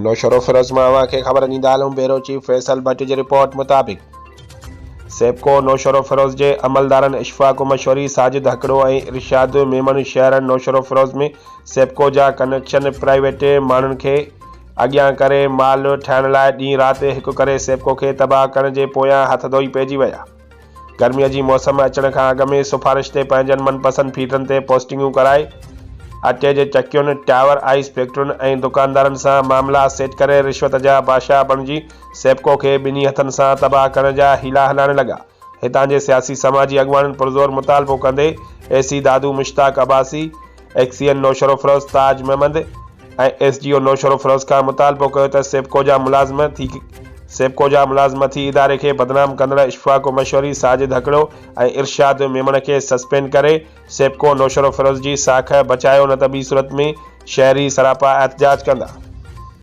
نوشهروفيروز مان اوهان کي خبر ڏيندا هلون بيورو چيف فيصل ڀٽ جي رپورٽ مطابق سيپڪو نوشهروفيروز جي عملدارن اشفاق مشوري، ساجد هڪڙو ۽ ارشاد ميمڻ شهر نوشهروفيروز ۾ سيپڪو جا ڪنيڪشن پرائيويٽ ماڻهن کي اڳيان ڪري مال ٺاهڻ لاء ڏينهن رات هڪ ڪري سيپڪو کي تباهه ڪرڻ جي پويان هٿ ڌوئي پئجي ويا. گرميء جي موسم اچڻ کان اڳ ۾ سفارش تي پنهنجن من پسند فيڊرن تي پوسٽنگون ڪرائي اٽي جي چڪين، ٽاور آئيس فيڪٽرين ۽ دڪاندارن سان معاملا سيٽ ڪري رشوت جا بادشاهه بڻجي سيپڪو کي ٻنهي هٿن سان تباهه ڪرڻ جا حيلا هلائڻ لڳا. هتان جي سياسي سماجي اڳواڻن پرزور مطالبو ڪندي A C Dadu Mushtaq Abbasi, XEN Naushahro Feroze Taj Muhammad ۽ S D O Naushahro Feroze کان مطالبو ڪيو ته سيپڪو جا ملازم ٿي سيپڪو جا ملازم ٿي اداري کي بدنام ڪندڙ اشفاق مشوري، ساجد هڪڙو ۽ ارشاد ميمڻ کي سسپينڊ ڪري سيپڪو نوشهروفيروز جي ساک بچايو نه ته ٻي صورت ۾ شهري سراپا احتجاج ڪندا.